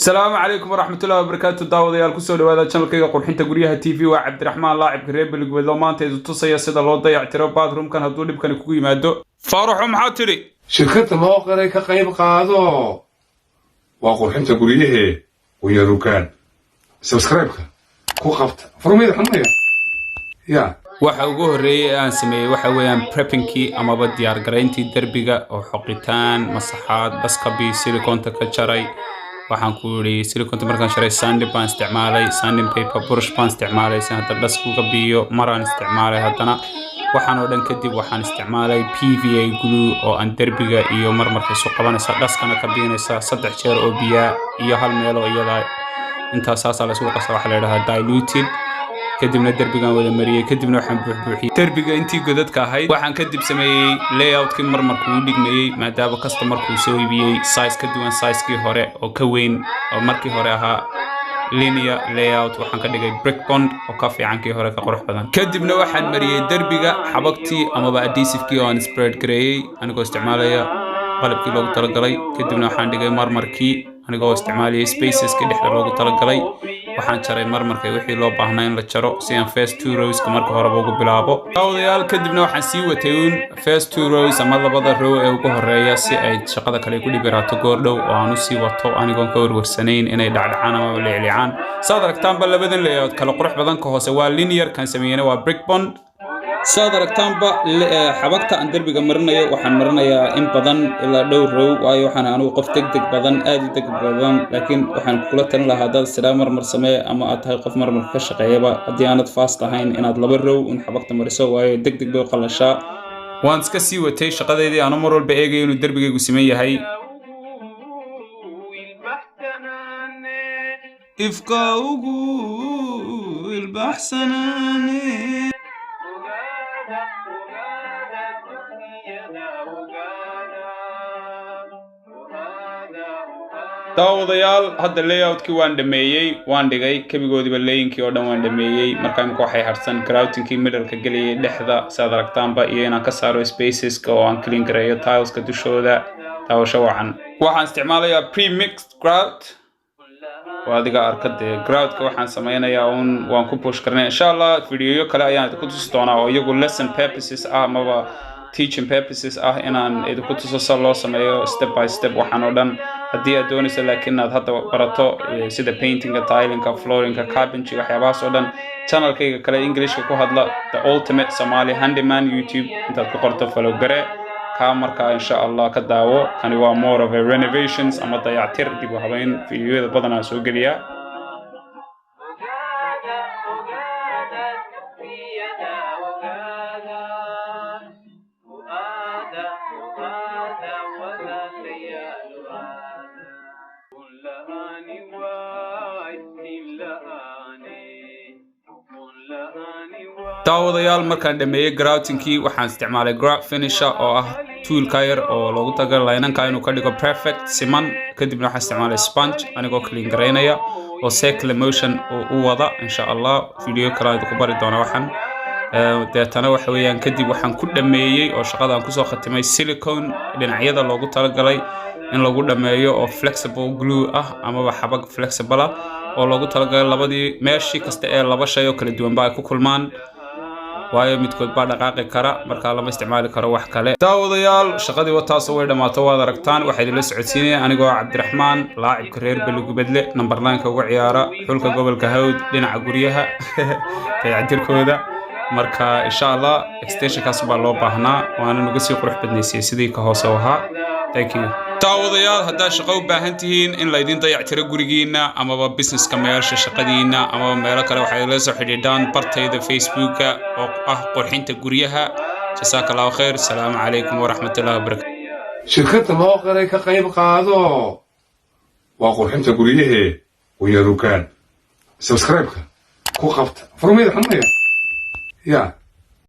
Asalaamu calaykum waraxmatullahi wabarakaatu. Daawadayaal, kusoo dhawaada channelkayga Qurxinta Guryaha TV. Waa Cabdiraxmaan, laacibka reer Beligweedlo, maanta idu tusaya sida loo dayactiro bathroomkan hadduu dhibkani kugu yimaado. Faaraxo, maxaa tidhi? Shirkadda loo qiray ka qayb qaado, waa Qurxinta Guryahee Wanyarugaan. Subscribe-ka ku qabta furmayda xumaya ya. Waxa ugu horreeyey ee aan sameeyey waxa weeyaan preppingkii amaba diyaargarayntii derbiga oo xoqitaan, masaxaad, dhaskabii, siliconta ka jaray. Waxaan ku yidhi, siliconta markaan jaray, sanding baan isticmaalay, sanding paper, brush baan isticmaalay si hadda dhask uga biyo maraan isticmaalay. Haddana waxaan oo dhan kadib waxaan isticmaalay PVA glue oo aan derbiga iyo marmarka isu qabanaysa, dhaskana ka biinaysa, saddex jeer oo biyaa iyo hal meeloo iyada intaas saasaa la isugu qasa, waxaa la yidhahaa diluted. Kadibna derbigaan wada mariyey. Kadibna waxaan buuxbuuxiyey derbiga intii godadka ahayd. Waxaan kadib sameeyey layoutkii marmarku u dhigmayey, maadaama customerkuu soo iibiyey size ka duwan sizekii hore oo ka weyn, oo markii hore ahaa linear layout. Waxaan ka dhigay brick bond oo ka fiican kii hore, ka qurux badan. Kadibna waxaan mariyey derbiga xabagtii amaba adhesivekii oo aan spread gareeyey anigoo isticmaalaya qalabkii loogu talagalay. Kadibna waxaan dhigay marmarkii anigoo isticmaalayay spaceska dhexda loogu talagalay. Waxaan jaray marmarka wixii loo baahnaa in la jaro si aan first two rowska marka horeba ugu bilaabo, daawadayaal. Kadibna waxaan sii watay uun first two rows ama labada row ee ugu horeeya, si ay shaqada kale ku dhibiraato goordhow oo aan usii wato anigoon ka warwarsanayn inay dhacdhacaan ama liicliicaan. Saad aragtaanba, labadan layout kale qurux badan. Ka hoose waa linear, kan sameeyena waa brick bond. Saad aragtaanba, xabagta aan derbiga marinayo waxaan marinayaa in badan, ilaa dhowr row, waayo waxaan anigu qof deg deg badan, aad u deg badan. Laakiin waxaan kula talin lahaa, haddaad sidaa marmar samee ama aad tahay qof marmarka ka shaqeeyaba, haddii aanad fast ahayn, inaad laba row un xabagta mariso, waayo deg deg bay u qallashaa. Waan iska sii watay shaqadeydii aanu mar walba eegaya inuu derbigaygu siman yahay. Ifka ugu ilbaxsanaane. Ogaada, ogaada, dunyada ogaada, ogaada, ogaada. Daawadayaal, hadda layoutkii waan dhameeyey, waan dhigay kebigoodiiba, layinkii oo dhan waan dhameeyey. Marka imika waxay harsan groutingkii middleka gelayay dhexda, siaad aragtaanba, iyo inaan ka saaro spaceska oo aan clean gareeyo tileska dushooda. Daawasho wacan. Waxaan isticmaalayaa pre-mixed grout oo adiga arka dee. Groutka waxaan sameynayaa un waan ku push karnay. Insha Allah videoyo kale ayaan idinku tusi doonaa oo iyagu lesson purposes ah amaba teaching purposes ah, inaan idinku tuso sida loo sameeyo step by step waxaan oo dhan. Haddii aad doonayso laakiin inaad hadda barato sida paintinga, tilinga, flooringka, carpentry, waxyaabahaas oo dhan, channelkayga kale Englishka ku hadla, The Ultimate Somali Handyman YouTube, intaad ku qorto follow gare kaa. Markaa insha Allah ka daawo. Kani waa more of a renovations ama dayactir, dib u habeyn, videoyada badanaa soo geliyaa. Ogaada, ogaada, dunyada ogaada, ogaada, ogaada, walaalayaal, ogaada. Kun la'aani waa iftiin la'aane, kun la'aani waa. Daawadayaal, markaan dhameeyey groutingkii, waxaan isticmaalay grout finisher oo ah toolka yar oo loogu talagalay laynanka inuu ka dhigo perfect, siman. Kadibna waxaan isticmaalay sponge anigoo clean garaynaya oo circular motion oo u wada. Insha Allah video kale aan idinku bari doona waxaan. Deetana waxa weeyaan, kadib waxaan ku dhameeyey oo shaqada aan kusoo khatimay silicone dhinacyada loogu talagalay in lagu dhameeyo oo flexible glue ah amaba xabag flexible ah oo loogu talagalay labadii meeshii kasta ee laba shay oo kala duwanba ay ku kulmaan, waayo midkood baa dhaqaaqi kara, markaa lama isticmaali karo wax kale. Daawadayaal, shaqadii wataasoo way dhammaato, waad aragtaan. Waxaa idinla socodsiinaya anigoo ah Cabdiraxmaan, laacibka reer Beligubadle, number 9-ka uga ciyaara xulka gobolka Hawd dhinaca guryaha dayactirkooda. Marka insha Allah extensionkaas baa loo baahnaa, waana nuga sii qurux badnaysay sidii ka hoose u ahaa. Thank you. Daawadayaal, haddaad shaqo u baahan tihiin in laydin dayactiro gurigiina amaba businesska, meesha shaqadiina amaba meelo kale, waxay la soo xidhiidhaan bartayda Facebooka oo ah Qurxinta Guryaha. Jasaaka Allahu khayr. Asalaamu calaykum waraxmatullahi wabarakatu. Shirkadda loo qiray ka qayb qaado, waa Qurxinta Guryahee Wanyarugaan. Subscribe-ka ku qabta furmayda xumaya ya.